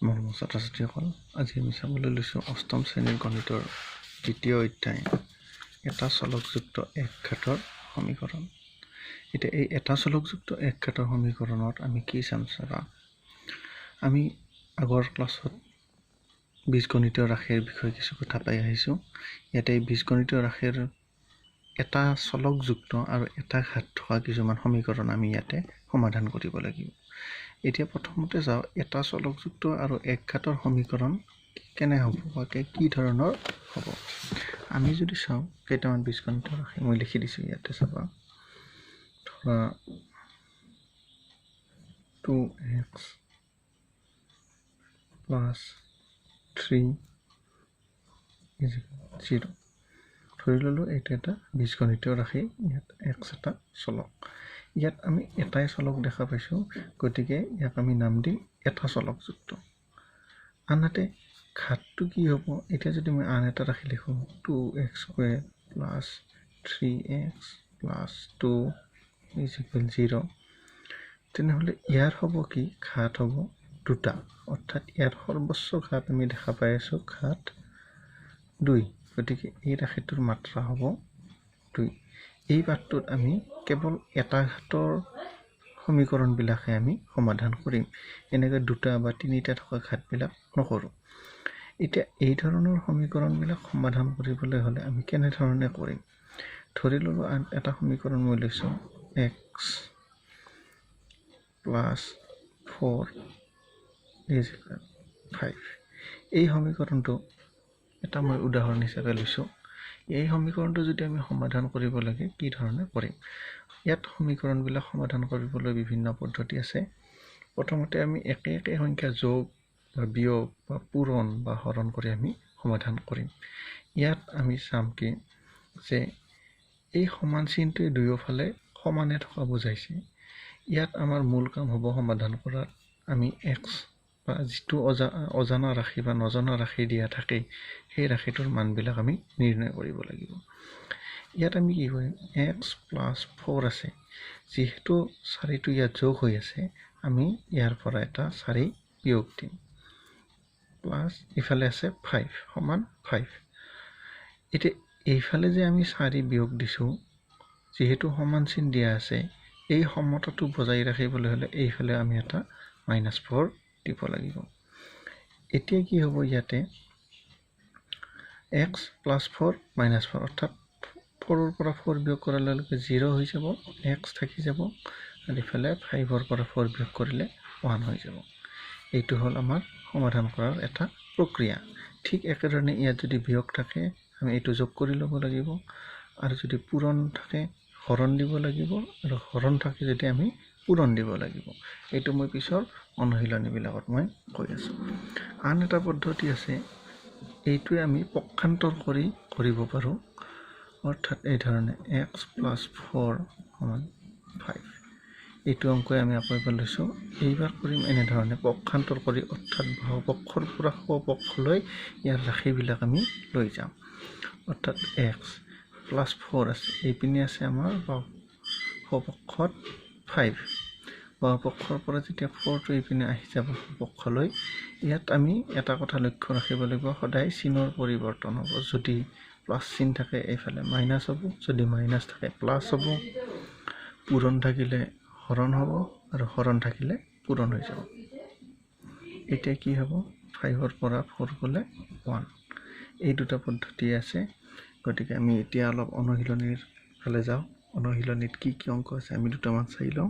মৰমৰ ছাত্ৰ ছাত্ৰীসকল, আজি আমি চাবলৈ লৈছোঁ অষ্টম শ্ৰেণীৰ গণিতৰ দ্বিতীয় অধ্যায় এটা চলকযুক্ত এক ঘাতৰ সমীকৰণ। এতিয়া এই এটা চলকযুক্ত এক ঘাতৰ সমীকৰণত আমি কি চাম চাবা। আমি আগৰ ক্লাছত বীজগণিতীয় ৰাশিৰ বিষয়ে কিছু কথা পাই আহিছোঁ। ইয়াতে এই বীজগণিতীয় ৰাশিৰ এটা চলকযুক্ত আৰু এটা ঘাত থকা কিছুমান সমীকৰণ আমি ইয়াতে সমাধান কৰিব লাগিব। এতিয়া প্ৰথমতে যাওঁ, এটা চলকযুক্ত আৰু এক ঘাতৰ সমীকৰণ কেনে হ'ব বা কি ধৰণৰ হ'ব। আমি যদি চাওঁ কেইটামান বীজগণিতৰ ৰাশি মই লিখি দিছোঁ ইয়াতে চাবা। ধৰা 2x plus 3 is 0। ধৰি ল'লোঁ এইটো এটা বীজগণিতীয় ৰাশি, ইয়াত x এটা চলক। ইয়াত আমি এটাই চলক দেখা পাইছোঁ, গতিকে ইয়াক আমি নাম দিম এটা চলকযুক্ত। আনহাতে ঘাতটো কি হ'ব, এতিয়া যদি মই আন এটা ৰাশি লিখোঁ 2x² plus 3x plus 2 is equal 0, তেনেহ'লে ইয়াৰ হ'ব কি, ঘাত হ'ব দুটা, অৰ্থাৎ ইয়াৰ সৰ্বোচ্চ ঘাত আমি দেখা পাই আছোঁ ঘাত 2, গতিকে এই ৰাশিটোৰ মাত্ৰা হ'ব 2। এই পাঠটোত আমি কেৱল এটা ঘাতৰ সমীকৰণবিলাকহে আমি সমাধান কৰিম, এনেকৈ দুটা বা তিনিটা থকা ঘাতবিলাক নকৰোঁ। এতিয়া এই ধৰণৰ সমীকৰণবিলাক সমাধান কৰিবলৈ হ'লে আমি কেনেধৰণে কৰিম। ধৰি ল'লোঁ আন এটা সমীকৰণ মই লৈছোঁ x plus 4 is 5। এই সমীকৰণটো এটা মই উদাহৰণ হিচাপে লৈছোঁ। এই সমীকৰণটো যদি আমি সমাধান কৰিব লাগে কি ধৰণে কৰিম। ইয়াত সমীকৰণবিলাক সমাধান কৰিবলৈ বিভিন্ন পদ্ধতি আছে। প্ৰথমতে আমি একে একে সংখ্যা যোগ বা বিয়োগ বা পূৰণ বা হৰণ কৰি আমি সমাধান কৰিম। ইয়াত আমি চাম কি যে এই সমান চিনটোৱে দুয়োফালে সমানে থকা বুজাইছে। ইয়াত আমাৰ মূল কাম হ'ব সমাধান কৰাত আমি এক্স বা যিটো অজানা ৰাশি বা নজনা ৰাশি দিয়া থাকে সেই ৰাশিটোৰ মানবিলাক আমি নিৰ্ণয় কৰিব লাগিব। ইয়াত আমি কি কৰিম, এক্স প্লাছ 4 আছে, যিহেতু 4টো ইয়াত যোগ হৈ আছে, আমি ইয়াৰ পৰা এটা 4 বিয়োগ দিম, প্লাছ ইফালে আছে 5 সমান 5। এতিয়া এইফালে যে আমি 4 বিয়োগ দিছোঁ, যিহেতু সমান চিন দিয়া আছে, এই সমতাটো বজাই ৰাখিবলৈ হ'লে এইফালে আমি এটা -4 দিব লাগিব। এতিয়া কি হ'ব, ইয়াতে এক্স প্লাছ 4 মাইনাছ 4, অৰ্থাৎ 4ৰ পৰা 4 বিয়োগ কৰাৰ লগে লগে 0 হৈ যাব, এক্স থাকি যাব, আৰু ইফালে 5ৰ পৰা 4 বিয়োগ কৰিলে 1 হৈ যাব। এইটো হ'ল আমাৰ সমাধান কৰাৰ এটা প্ৰক্ৰিয়া। ঠিক একেধৰণে ইয়াত যদি বিয়োগ থাকে আমি এইটো যোগ কৰি ল'ব লাগিব, আৰু যদি পূৰণ থাকে হৰণ দিব লাগিব, আৰু হৰণ থাকে যদি আমি পূৰণ দিব লাগিব। এইটো মই পিছৰ অনুশীলনীবিলাকত মই কৈ আছোঁ। আন এটা পদ্ধতি আছে, এইটোৱে আমি পক্ষান্তৰ কৰি কৰিব পাৰোঁ, অৰ্থাৎ এই ধৰণে এক্স প্লাছ 4 সমান 5। এইটো অংকই আমি আকৌ এবাৰ লৈছোঁ। এইবাৰ কৰিম এনেধৰণে পক্ষান্তৰ কৰি, অৰ্থাৎ বাওঁপক্ষৰ পৰা সোঁপক্ষলৈ ইয়াৰ ৰাশিবিলাক আমি লৈ যাম। অৰ্থাৎ এক্স প্লাছ 4 আছে, এইপিনে আছে আমাৰ বাওঁ সোঁপক্ষত 5, বাওঁপক্ষৰ পৰা যেতিয়া 4টো এইপিনে আহি যাব সোঁপক্ষলৈ, ইয়াত আমি এটা কথা লক্ষ্য ৰাখিব লাগিব, সদায় চিনৰ পৰিৱৰ্তন হ'ব। যদি প্লাছ চিন থাকে এইফালে মাইনাছ হ'ব, যদি মাইনাছ থাকে প্লাছ হ'ব, পূৰণ থাকিলে হৰণ হ'ব, আৰু হৰণ থাকিলে পূৰণ হৈ যাব। এতিয়া কি হ'ব, 5ৰ পৰা 4 গ'লে 1। এই দুটা পদ্ধতি আছে। গতিকে আমি এতিয়া অলপ অনুশীলনীৰ ফালে যাওঁ। অনুশীলনীত কি কি অংক আছে আমি দুটামান চাই লওঁ।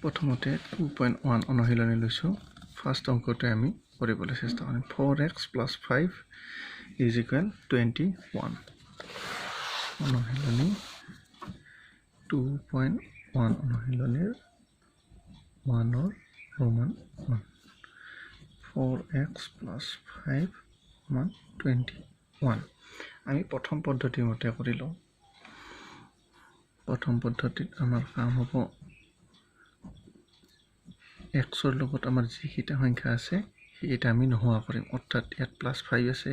প্ৰথমতে 2.1 অনুশীলনী লৈছোঁ। ফাৰ্ষ্ট অংকটোৱে আমি কৰিবলৈ চেষ্টা কৰিম। 4x plus 5 is equal 21। অনুশীলনী 2.1 অনুশীলনীৰ 1ৰ Roman 1, 4x plus 5 সমান 21। আমি প্ৰথম পদ্ধতিমতে কৰি লওঁ। প্ৰথম পদ্ধতিত আমাৰ কাম হ'ব এক্সৰ লগত আমাৰ যিকেইটা সংখ্যা আছে সেইকেইটা আমি নোহোৱা কৰিম, অৰ্থাৎ ইয়াত প্লাছ 5 আছে,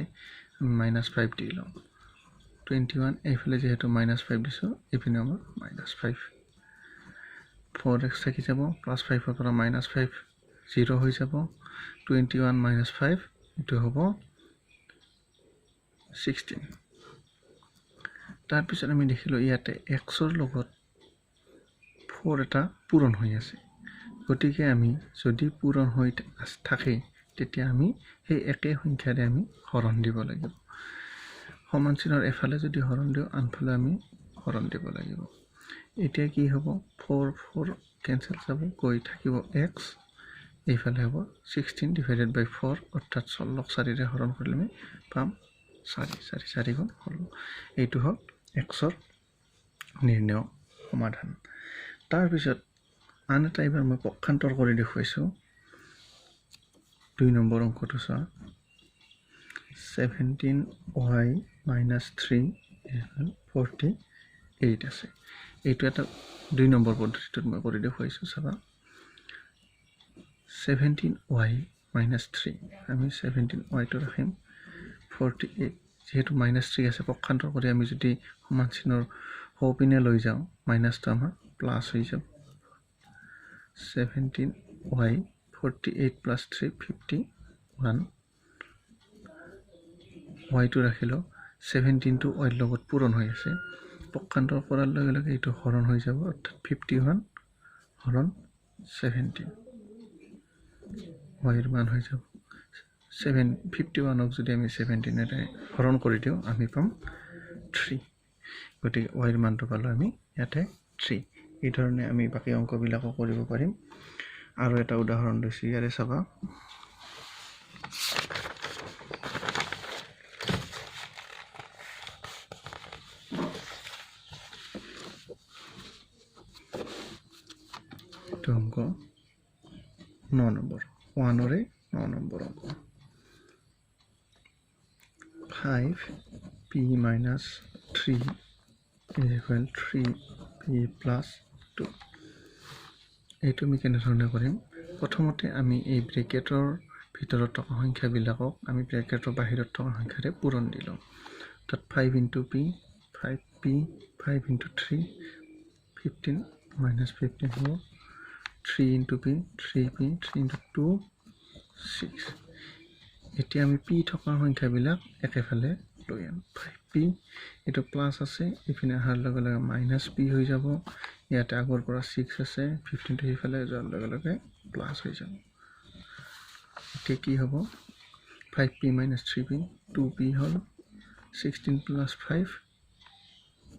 আমি -5 দি লওঁ। 21, এইফালে যিহেতু মাইনাছ ফাইভ দিছোঁ, এইপিনে আমাৰ মাইনাছ ফাইভ, ফ'ৰ এক্স থাকি যাব, প্লাছ ফাইভৰ পৰা মাইনাছ ফাইভ জিৰ' হৈ যাব, 21 মাইনাছ ফাইভ এইটো হ'ব 16। তাৰপিছত আমি দেখিলোঁ ইয়াতে এক্সৰ লগত ফ'ৰ এটা পূৰণ হৈ আছে, গতিকে আমি যদি পূৰণ হৈ থাকে তেতিয়া আমি সেই একে সংখ্যাৰে আমি হৰণ দিব লাগিব। সমান চিহ্নৰ এফালে যদি হৰণ দিওঁ, আনফালে আমি হৰণ দিব লাগিব। এতিয়া কি হ'ব, ফ'ৰ ফ'ৰ কেঞ্চেল যাব, গৈ থাকিব এক্স, এইফালে হ'ব 16 ডিভাইডেড বাই ফ'ৰ, অৰ্থাৎ 16 চাৰিৰে হৰণ কৰিলে আমি পাম চাৰি, চাৰি চাৰি গুণ 16। এইটো হ'ল এক্সৰ নিৰ্ণয় সমাধান। তাৰপিছত আন এটা এইবাৰ মই পক্ষান্তৰ কৰি দেখুৱাইছোঁ। 2 নম্বৰ অংকটো চোৱা, 17 ৱাই মাইনাছ 3 48 আছে। এইটো এটা 2 নম্বৰ পদ্ধতিটোত মই কৰি দেখুৱাইছোঁ। চাবা, 17 ৱাই মাইনাছ 3, আমি 17 ৱাইটো ৰাখিম, 48 যিহেতু মাইনাছ 3 আছে, পক্ষান্তৰ কৰি আমি যদি সমান চিহ্নৰ সোঁপিনে লৈ যাওঁ, মাইনাছটো আমাৰ প্লাছ হৈ যাব। 17 ৱাই 48 প্লাছ 3 51, ৱাইটো ৰাখিলোঁ, 17টো ৱাইৰ লগত পূৰণ হৈ আছে, পক্ষান্তৰ কৰাৰ লগে লগে এইটো হৰণ হৈ যাব, অৰ্থাৎ 51 হৰণ 17, ৱাইৰ মান হৈ যাব 51ক যদি আমি 17-এৰে হৰণ কৰি দিওঁ আমি পাম 3। গতিকে ৱাইৰ মানটো পালোঁ আমি ইয়াতে 3। এই ধৰণে আমি বাকী অংকবিলাকো কৰিব পাৰিম। আৰু এটা উদাহৰণ লৈছোঁ, ইয়াৰে চাবা, এইটো অংক 9 নম্বৰ, ওৱানৰে 9 নম্বৰ অংক। 5 P minus 3 is equal 3 P plus 2। এইটো আমি কেনেধৰণে কৰিম? প্ৰথমতে আমি এই ব্ৰেকেটৰ ভিতৰত থকা সংখ্যাবিলাকক আমি ব্ৰেকেটৰ বাহিৰত থকা সংখ্যাৰে পূৰণ দি লওঁ। তাত 5 into P, 5 P, 5 into 3, 15 minus 15 হ'ব, 3 into P, 3 P, 3 into 2, 6। এতিয়া আমি পি থকা সংখ্যাবিলাক একেফালে লৈ আনো। 5 পি, এইটো প্লাছ আছে, ইপিনে অহাৰ লগে লগে মাইনাছ পি হৈ যাব, ইয়াতে আগৰ পৰা 6 আছে, 15টো সেইফালে যোৱাৰ লগে লগে প্লাছ হৈ যাব। এতিয়া কি হ'ব, 5 P minus 3 P, 2 P হ'ল, 16 প্লাছ 5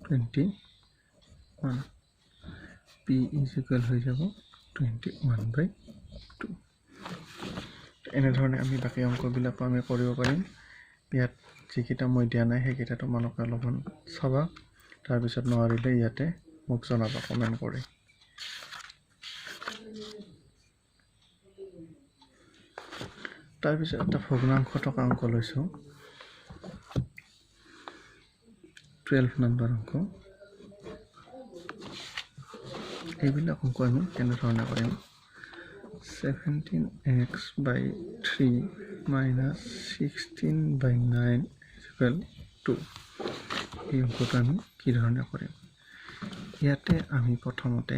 21, পি is equal হৈ যাব 21/2। এনেধৰণে আমি বাকী অংকবিলাকো আমি কৰিব পাৰিম। ইয়াত যিকেইটা মই দিয়া নাই সেইকেইটা তোমালোকে অলপমান চাবা, তাৰপিছত নোৱাৰিলে ইয়াতে মোক জনাবা কমেণ্ট কৰি। তাৰপিছত এটা ভগ্নাংশ থকা অংক লৈছোঁ, 12 নম্বৰ অংক। এইবিলাক অংক আমি কেনেধৰণে কৰিম, 17x by 3 minus 16 by 9 equal 2। এই অংকটো আমি কি ধৰণে কৰিম? ইয়াতে আমি প্ৰথমতে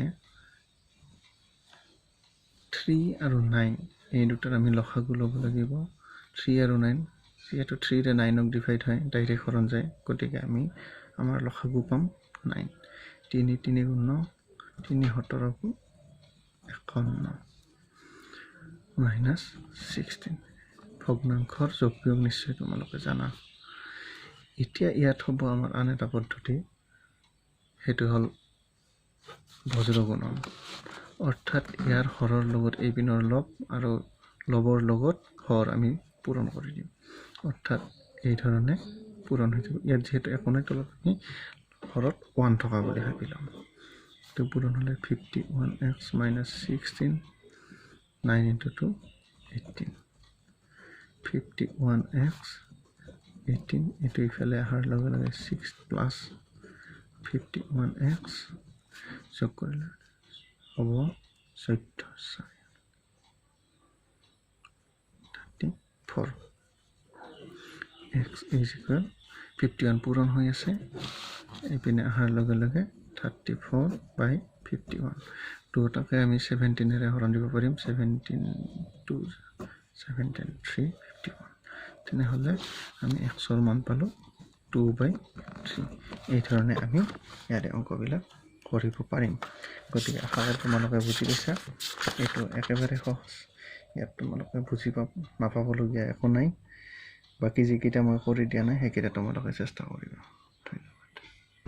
3 আৰু 9 এই দুটাৰ আমি লসাগু ল'ব লাগিব। 3 আৰু 9, যিহেতু 3ৰে 9ক ডিভাইড হয়, ডাইৰেক্ট হৰণ যায়, গতিকে আমি আমাৰ লসাগু পাম 9। 3 3 গুণ 9, 3 17 গুণ 51 মাইনাছ 16। ভগ্নাংশৰ যোগ বিয়োগ নিশ্চয় তোমালোকে জানা। এতিয়া ইয়াত হ'ব আমাৰ আন এটা পদ্ধতি, সেইটো হ'ল বজ্ৰগুণন, অৰ্থাৎ ইয়াৰ হৰৰ লগত এইপিনৰ লব আৰু লবৰ লগত হৰ আমি পূৰণ কৰি দিম, অৰ্থাৎ এই ধৰণে পূৰণ হৈ যাব। ইয়াত যিহেতু একো নাই, তলত আমি হৰত 1 থকা বুলি ভাবি ল'ম। এইটো পূৰণ হ'লে 51x minus 16, 9 into 2 18, 51x 18, এইটো ইফালে অহাৰ লগে লগে 6 প্লাছ 51x যোগ কৰিলে হ'ব 14 34। X is equal 51 পূৰণ হৈ আছে, এইপিনে অহাৰ লগে লগে 34 বাই 51। দুয়োটাকে আমি 17-এৰে হৰণ দিব পাৰিম। 17 2, 17 3 51। তেনেহ'লে আমি এক্সৰ মান পালোঁ 2 বাই 3। এই ধৰণে আমি ইয়াৰে অংকবিলাক কৰিব পাৰিম। গতিকে আশা কৰোঁ তোমালোকে বুজি পাইছা। এইটো একেবাৰে সহজ। ইয়াত তোমালোকে বুজি নাপাবলগীয়া একো নাই। বাকী যিকেইটা মই কৰি দিয়া নাই, সেইকেইটা তোমালোকে চেষ্টা কৰিবা।